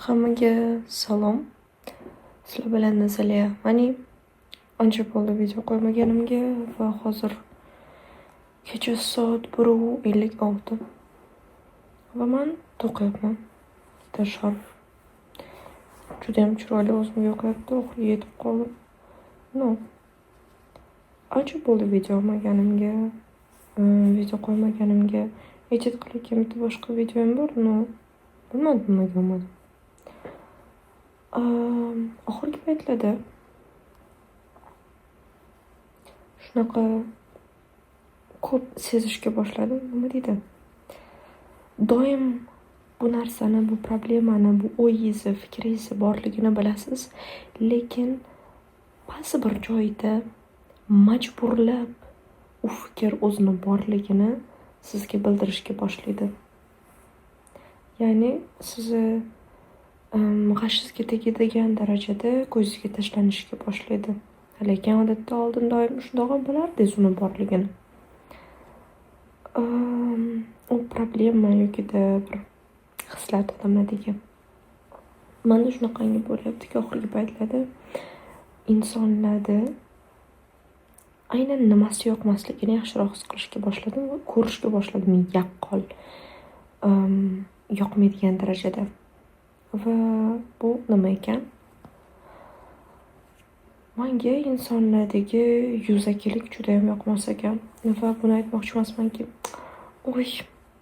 Hammaga salom. Sizlar bilan Nazaliya Mani. Ancha bo'ldi video qo'ymaganimga va hozir kecha soat 1:56 va man to'qiyapman. Bitta sharf. Judayam chiroyli o'zimga yoqyapti. Oxiriga yetib qoldim. Но. Ancha bo'ldi video olmaganimga, video qo'ymaganimga. Edit qilayotgan bitta boshqa videom bor, но bilmadim nimaga olmadim. Oxirgi paytlarda shunaqa ko'p sezishga boshladim. Nima deydi? Doim bu narsani, bu problemani, bu o'yingizni, fikringizni borligini bilasiz, lekin ba'zi bir joyda majburlab u fikr o'zini borligini sizga bildirishga boshlaydi. Ya'ni sizni g'ashingizga tegadigan darajada ko'zingizga tashlanishga boshlaydi. Lekin odatda oldin doim shundoq ham bilardingiz uni borligini. U problema yokida bir hislat odamlardagi. Manda shunaqangi bo'lyaptiki, oxirgi paytlarda insonlarda aynan nimasi yoqmasligini yaxshiroq his qilishga boshladim va ko'rishga boshladim yaqqol yoqmaydigan darajada. Va bu nima ekan? Manga insonlardagi yuzakilik judayam yoqmas ekan. Va buni aytmoqchi emasmanki, oy,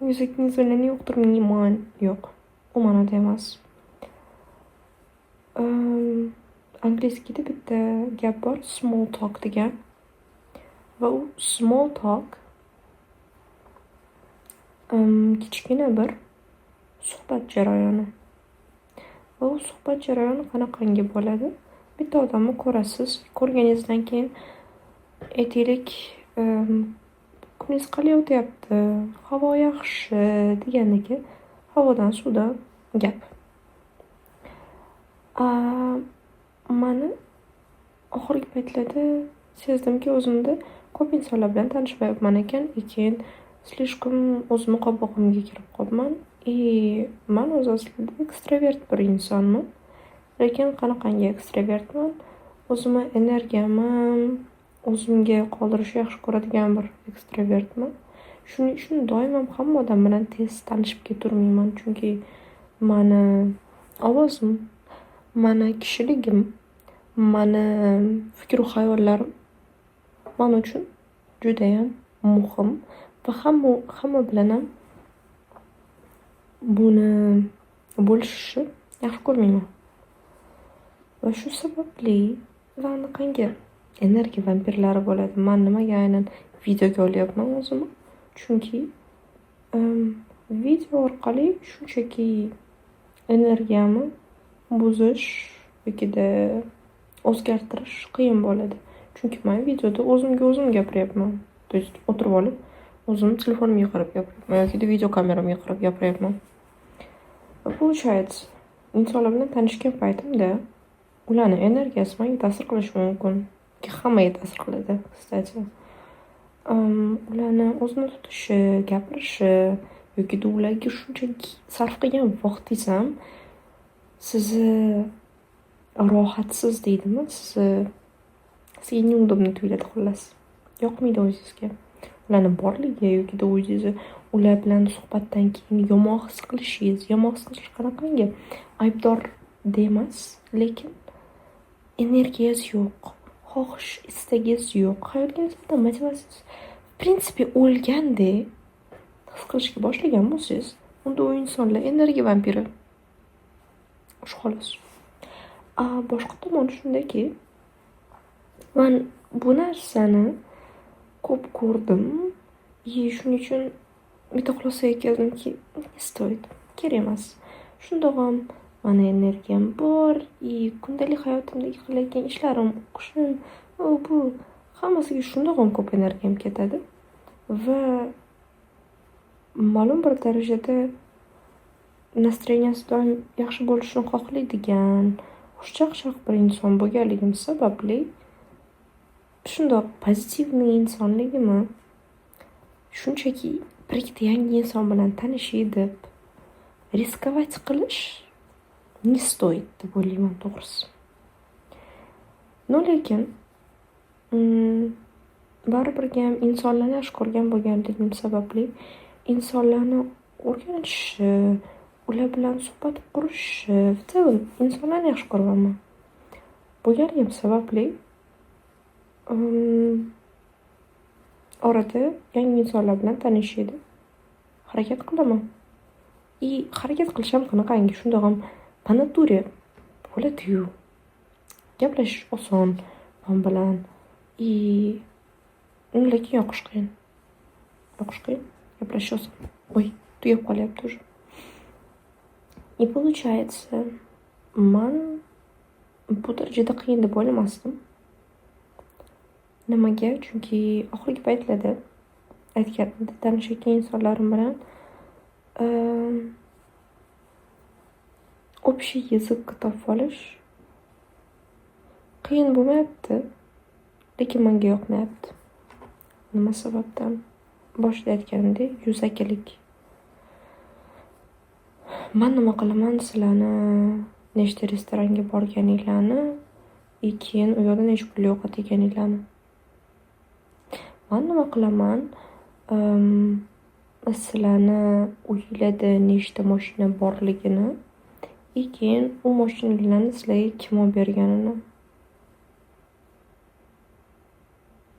yuzaki insonlarni yoqtirmayman. Yo'q, u ma'noda emas. Angliyskiyda bitta gap bor, small talk degan. Va u small talk kichkina bir suhbat jarayoni. Va u suhbat jarayoni qanaqangi bo'ladi? Bitta odamni ko'rasiz, ko'rganingizdan keyin aytaylik, kuningiz qalay o'tyapti, havo yaxshi degandagi havodan suvdan gap. Mani oxirgi paytlarda sezdimki, o'zimda ko'p insonlar bilan tanishmayapman ekan. Keyin слишком o'zimni qobig'imga kirib qolibman. И man o'zi aslida ekstravert bir insonman. Lekin qanaqangi ekstravertman? O'zimni energiyamni o'zimga qoldirishni yaxshi ko'radigan bir ekstravertman. Shuning uchun doim ham hamma odam bilan tez tanishib ketavermayman. Chunki mani ovozim, mani kishiligim, mani fikru xayollarim man uchun judayam muhim va hamma bilan ham buni bo'lishishni yaxshi ko'rmayman. Va shu sababli va anaqangi energiya vampirlari bo'ladi. Man nimaga aynan videoga olyapman o'zimni? Chunki video orqali shunchaki energiyamni buzish yokida o'zgartirish qiyin bo'ladi. Chunki man videoda o'zimga o'zim gapiryapman. То есть o'tirib olib o'zim telefonimga qarab gapiryapman yokida video kameramga qarab gapiryapman. Va получается, insonlar bilan tanishgan paytimda ularni energiyasi menga ta'sir qilishi mumkin. Hammaga ta'sir qiladi, кстати. Ularni o'zini tutishi, gapirishi yokida ularga shunchaki sarf qilgan vaqtingiz ham sizni rohatsiz deydimi, sizga неудобно tuyuladi xullas. Yoqmaydi o'zingizga. Ularni borligi yokida o'zingizni ular bilan suhbatdan keyin yomon his qilishingiz. Yomon his qilish qanaqangi? Aybdor emas, lekin energiyangiz yo'q, xohish, istagingiz yo'q, hayotga nisbatan motivatsiyangiz в принципе o'lgandek his qilishga boshlagan bo'lsangiz, unda u insonlar energiya vampiri. Shu xolos. Boshqa tomoni shundaki, man bu narsani ko'p ko'rdim и shuning uchun bitta xulosaga keldimki, не стоит, kerak emas. Shundoq ham mani energiyam bor и kundalik hayotimdagi qilayotgan ishlarim, o'qishim, u bu hammasiga shundoq ham ko'p energiyam ketadi va ma'lum bir darajada настроения si doim yaxshi bo'lishini xohlaydigan, xushchaqchaq bir inson bo'lganligim sababli shundoq позитивный insonligimni shunchaki bir ikkita yangi inson bilan tanishay deb рисковать qilish Не стоит deb o'ylayman, to'g'risi. Но lekin baribirgayam insonlarni yaxshi ko'rgan bo'lganligim sababli insonlarni o'rganishni, ular bilan suhbat qurishni, в целом insonlarni yaxshi ko'raman man. Bo'lganligim sababli orada yangi insonlar bilan tanishishga harakat qilaman. И harakat qilish ham qanaqangi, shundoq ham по натуре bo'ladi-yu. Gaplashish oson man bilan и lekin yoqish qiyin. Yoqish qiyin, gaplashish oson. Voy, tugab qolyapti уже. И получается, man bu darajada qiyin deb o'ylamasdim. Nimaga? Chunki oxirgi paytlarda, aytganimdek, tanishayotgan insonlarim bilan общий язык topib olish qiyin bo'lmayapti, lekin manga yoqmayapti. Nima sababdan? Boshida aytganimdek, yuzakilik. Man nima qilaman sizlarni nechta restoranga borganinglarni и keyin u yoqda necha pulga ovqat yeganinglarni? Man nima qilaman sizlarni uyinglarda nechta moshina borligini и keyin u moshinalarni sizlarga kim olib berganini?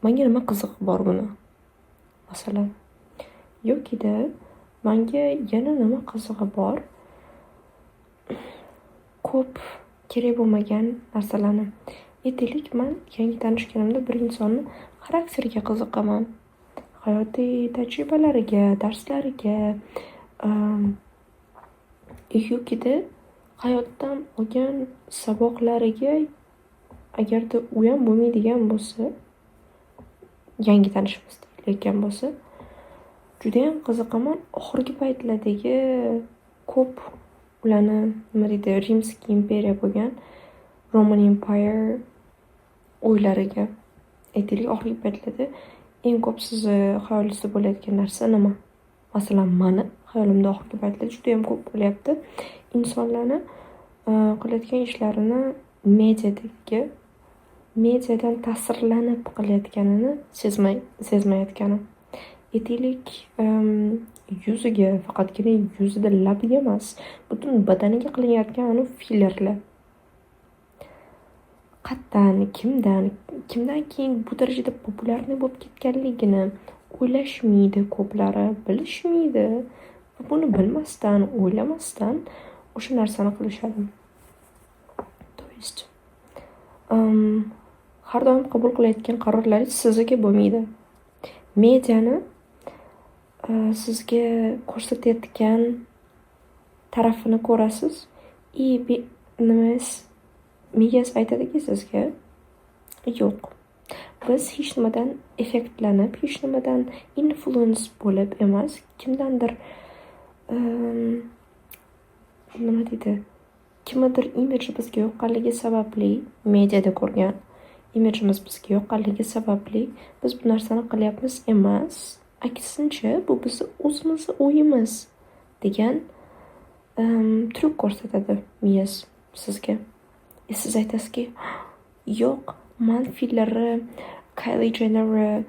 Manga nima qizig'i bor buni, masalan? Yokida manga yana nima qizig'i bor ko'p kerak bo'lmagan narsalarni? Aytaylik, man yangi tanishganimda bir insonni xarakteriga qiziqaman. Hayotiy tajribalariga, darslariga yokida hayotdan olgan saboqlariga. Agarda uyam bo'lmaydigan bo'lsa, yangi tanishimiz deyilayotgan bo'lsa, judayam qiziqaman oxirgi paytlardagi ko'p ularni, nima deydi, Римский imperiya bo'lgan, Roman Empire o'ylariga. Aytaylik, oxirgi paytlarda eng ko'p sizni xayolingizda bo'layotgan narsa nima? Masalan, mani xayolimda oxirgi paytlarda judayam ko'p bo'lyapti insonlarni qilayotgan ishlarini mediadan ta'sirlanib qilayotganini sezmayotganim. Aytaylik, yuziga, faqatgina yuzida, labiga emas, butun badaniga qilinayotgan anavi fillerlar. Qayerdan, kimdan, kimdan keyin bu darajada популярный bo'lib ketganligini o'ylashmaydi ko'plari, bilishmaydi. Va buni bilmasdan, o'ylamasdan o'sha narsani qilishadi. То есть har doim qabul qilayotgan qarorlaringiz sizniki bo'lmaydi. Mediani sizga ko'rsatayotgan tarafini ko'rasiz и nimangiz, miyangiz aytadiki sizga: "Yo'q, biz hech nimadan effektlanib, hech nimadan influence bo'lib emas, kimdandir, nima deydi, kimnidir imidji bizga yoqqanligi sababli, mediada ko'rgan imidjimiz bizga yoqqanligi sababli biz bu narsani qilyapmiz emas, aksincha, bu bizni o'zimizni o'yimiz", degan tryuk ko'rsatadi miyangiz sizga. И siz aytasizki: "Yo'q, man fillerni Kylie Jennerni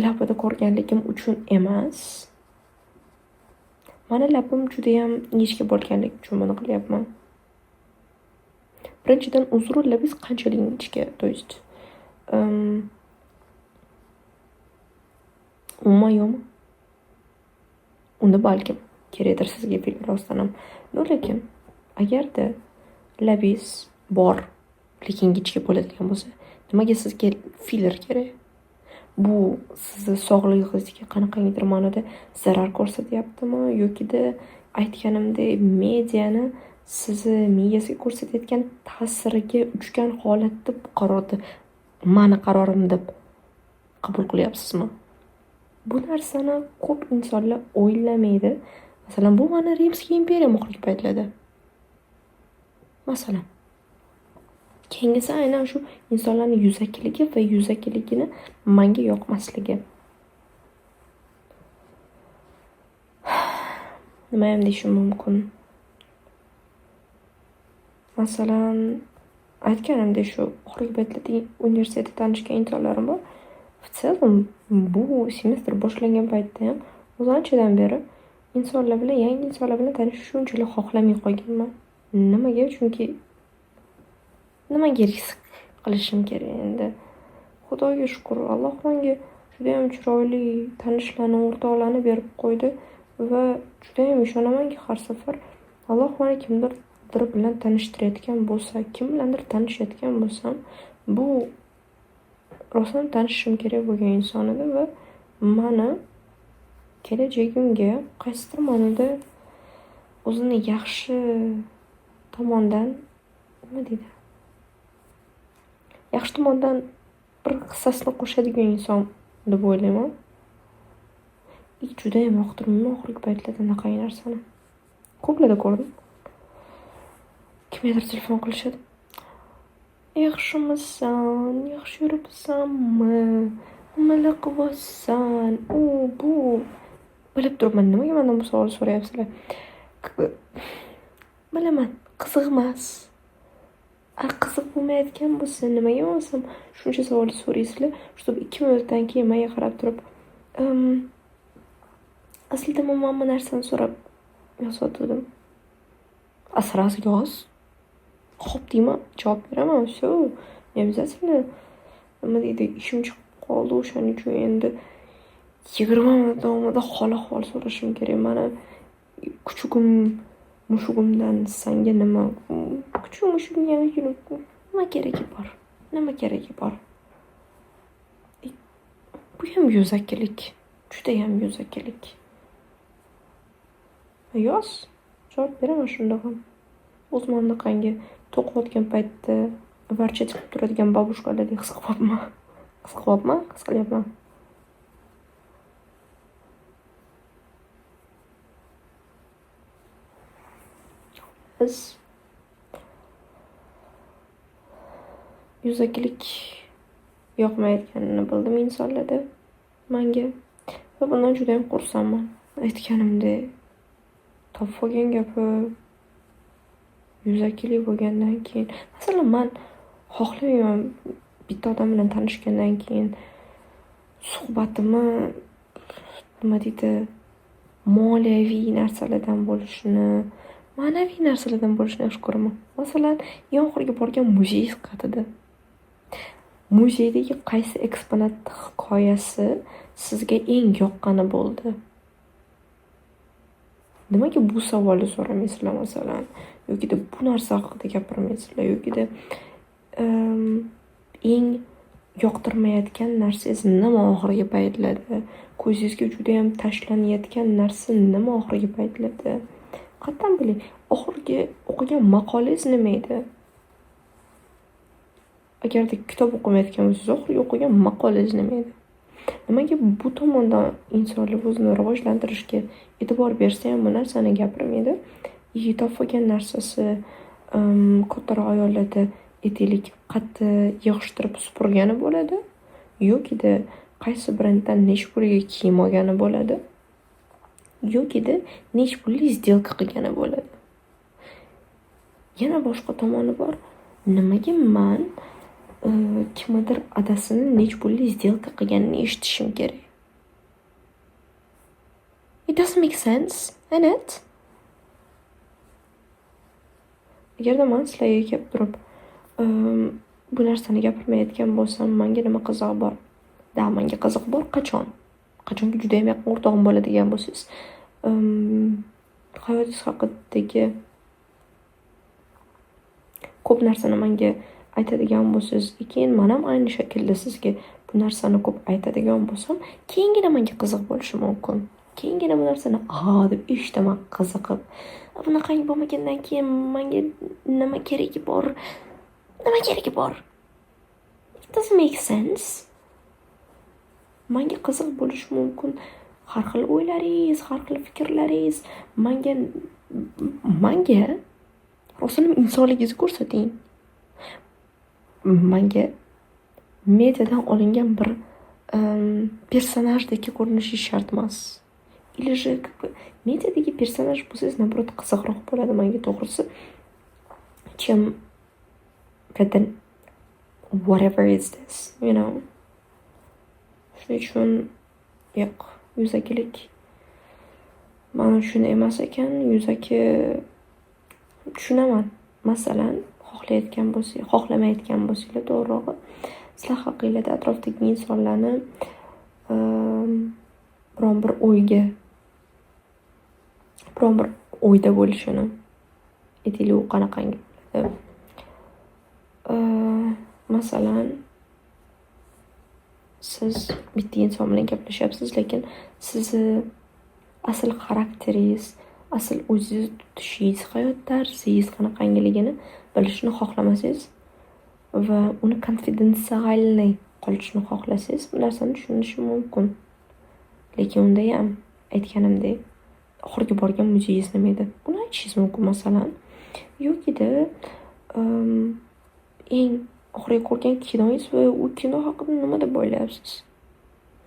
labida ko'rganligim uchun emas, mani labim judayam ingichka bo'lganligi uchun buni qilyapman." Birinchidan, uzr, labingiz qanchalik ingichka? То есть umuman yo'qmi? Unda balkim kerakdir sizga filler rostdan ham. Но lekin agarda labingiz bor, lekin ingichka bo'ladigan bo'lsa, nimaga sizga filler kerak? Bu sizni sog'lig'ingizga qanaqangidir ma'noda zarar ko'rsatyaptimi yokida, aytganimdek, mediani sizni miyangizga ko'rsatayotgan ta'siriga uchgan holatda bu qarorni mani qarorim deb qabul qilyapsizmi? Bu narsani ko'p insonlar o'ylamaydi. Masalan, bu mani Римский imperiyam oxirgi paytlarda. Masalan. Keyingisi aynan shu insonlarni yuzakiligi va yuzakiligini manga yoqmasligi. Nimayam deyishim mumkin? Masalan, aytganimdek, shu oxirgi paytlarda universitetda tanishgan insonlarim bor. В целом bu semestr boshlangan paytdayam o'zi anchadan beri insonlar bilan, yangi insonlar bilan tanishishni unchalik xohlamay qolganman. Nimaga? Chunki nimaga risk qilishim kerak endi? Xudoga shukur, Alloh menga judayam chiroyli tanishlarni, o'rtoqlarni berib qo'ydi va judayam ishonamanki, har safar Alloh mani kimdirdir bilan tanishtirayotgan bo'lsa, kim bilandir tanishayotgan bo'lsam, bu rostdan tanishishim kerak bo'lgan inson edi va mani kelajagimga qaysidir ma'noda o'zini yaxshi tomondan, nima deydi, yaxshi tomondan bir hissasini qo'shadigan inson deb o'ylayman. И judayam yoqtirmayman oxirgi paytlarda anaqangi narsani. Ko'plarda ko'rdim. Kimgadir telefon qilishadi. Yaxshimisan? Yaxshi yuribsanmi? Nimalar qilyapsan? U bu. Bilib turibman, nimaga mandan bu savolni so'rayapsizlar? Bilaman, qiziq emas. A qiziq bo'lmayotgan bo'lsa, nimaga bo'lmasam shuncha savolni so'raysizlar, чтобы 2 minutdan keyin menga qarab turib, aslida men mana bu narsani so'rab yozayotgandim. A сразу yoz. Xo'p deyman, javob beraman, всё. Не обязательно, nima deydi, ishim chiqib qoldi, o'shaning uchun endi 20 minut davomida hol ahvol so'rashim kerak. Mani kuchugim, mushugimdan sanga nima? Kuchuk mushugim nima keragi bor? Nima keragi bor? Buyam yuzakilik. Judayam yuzakilik. Yoz. Javob beraman shunda ham. O'zim anaqangi to'qiyotgan paytda ворчать qilib turadigan бабушка lardek his qilyapman. His qilyapman, his qilyapman. Biz yuzakilik yoqmayotganini bildim insonlarda manga va bundan judayam xursandman. Aytganimdek, topib olgan gapi yuzakilik bo'lgandan keyin, masalan, man xohlamayman bitta odam bilan tanishgandan keyin suhbatimni, nima deydi, moliyaviy narsalardan bo'lishini, ma'naviy narsalardan bo'lishini yaxshi ko'raman. Masalan, eng oxirgi borgan muzey qatida. Muzeydagi qaysi eksponat hikoyasi sizga eng yoqqani bo'ldi? Nimaga bu savolni so'ramaysizlar masalan? Yokida bu narsa haqida gapirmaysizlar, yokida eng yoqtirmayotgan narsangiz nima oxirgi paytlarda? Ko'zingizga judayam tashlanayotgan narsa nima oxirgi paytlarda? Qattan biling, oxirgi o'qigan maqolangiz nima edi? Agarda kitob o'qimayotgan bo'lsangiz, oxirgi o'qigan maqolangiz nima edi? Nimaga bu tomondan insonlar o'zini rivojlantirishga e'tibor bersa ham bu narsani gapirmaydi? И topib olgan narsasi kattaroq ayollarda aytaylik qattiq yig'ishtirib supurgani bo'ladi, yokida qaysi brenddan necha pulga kiyim olgani bo'ladi, yokida necha pullik сделка qilgani bo'ladi. Yana boshqa tomoni bor. Nimaga man kimnidir adasini necha pullik сделка qilganini eshitishim kerak? It doesn't make sense, innit? Agarda man sizlarga kelib turib bu narsani gapirmayotgan bo'lsam, menga nima qizig'i bor? Da, menga qiziq bor. Qachon? Qachonki judayam yaqin o'rtog'im bo'ladigan bo'lsangiz, hayotingiz haqidagi ko'p narsani menga aytadigan bo'lsangiz, keyin men ham ayni shaklda sizga bu narsani ko'p aytadigan bo'lsam, keyingina menga qiziq bo'lishi mumkin. Keyingina bu narsani "A" deb eshitaman qiziqib. Bunaqangi bo'lmagandan keyin menga nima keragi bor? Nima keragi bor? It doesn't make sense. Menga qiziq bo'lishi mumkin har xil o'ylaringiz, har xil fikrlaringiz. Menga rostdan insonligingizni ko'rsating. Menga mediadan olingan bir personajdek ko'rinishi shart emas. Или же как бы mediadagi personaj bo'lsangiz, наоборот, qiziqroq bo'ladi menga to'g'risi. Чем это, whatever is this. Shuning uchun yo'q, yuzakilik man uchun emas ekan. Yuzaki tushunaman. Masalan, xohlayotgan bo'lsa, xohlamayotgan bo'lsanglar, to'g'rirog'i, sizlar haqinglarda atrofdagi insonlarni biron bir o'yda bo'lishini, aytaylik, u qanaqangi bo'ladi? Masalan, siz bitta inson bilan gaplashyapsiz, lekin sizni asl xarakteringiz, asl o'zingizni tutishingiz, hayot tarzingiz qanaqangiligini bilishni xohlamasangiz va uni конфиденциальный qolishini xohlasangiz, bu narsani tushunishim mumkin. Lekin undayam, aytganimdek, oxirgi borgan muzeyngiz nima edi? Buni aytishingiz mumkin, masalan. Yokida eng oxirgi ko'rgan kinongiz va u kino haqida nima deb o'ylayapsiz?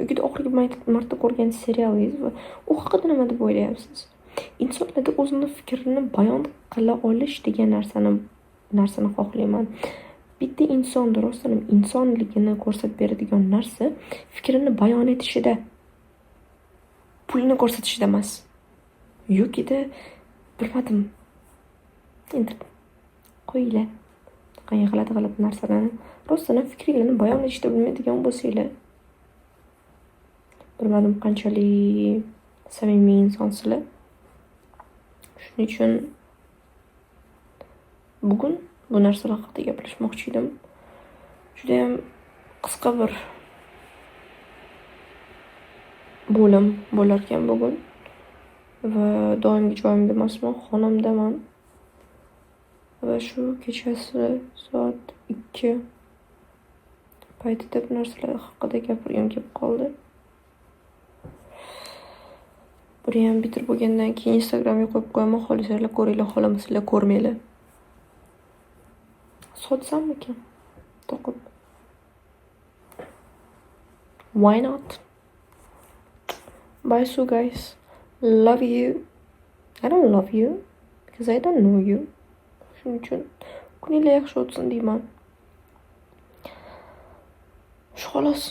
Yokida oxirgi marta ko'rgan serialingiz va u haqida nima deb o'ylayapsiz? Insonlarda o'zini fikrini bayon qila olish degan narsani xohlayman. Bitta insonni rostdan insonligini ko'rsatib beradigan narsa fikrini bayon etishida, pulni ko'rsatishida emas. Yokida bilmadim. Endi qo'yinglar. Qanday g'alati g'alati narsalarni, rostdan ham fikringlarni bayon etishni bilmaydigan bo'lsanglar, bilmadim, qanchalik samimiy insonsizlar. Shuning uchun bugun bu narsalar haqida gaplashmoqchi edim. Judayam qisqa bir bo'lim bo'larkan bugun va doimgi joyimda emasman, xonamdaman. Va shu kechasi soat 2 paytida bu narsalar haqida gapirgim kelib qoldi. Buniyam bitirib bo'lgandan keyin Instagramga qo'yib qo'yaman. Xohlasanglar ko'ringlar, xohlamasanglar ko'rmanglar. Sotsammikan to'qib? Why not? Bye, so guys. Love you. I don't love you because I don't know you. Shuning uchun kuninglar yaxshi o'tsin deyman. Shu, xolos.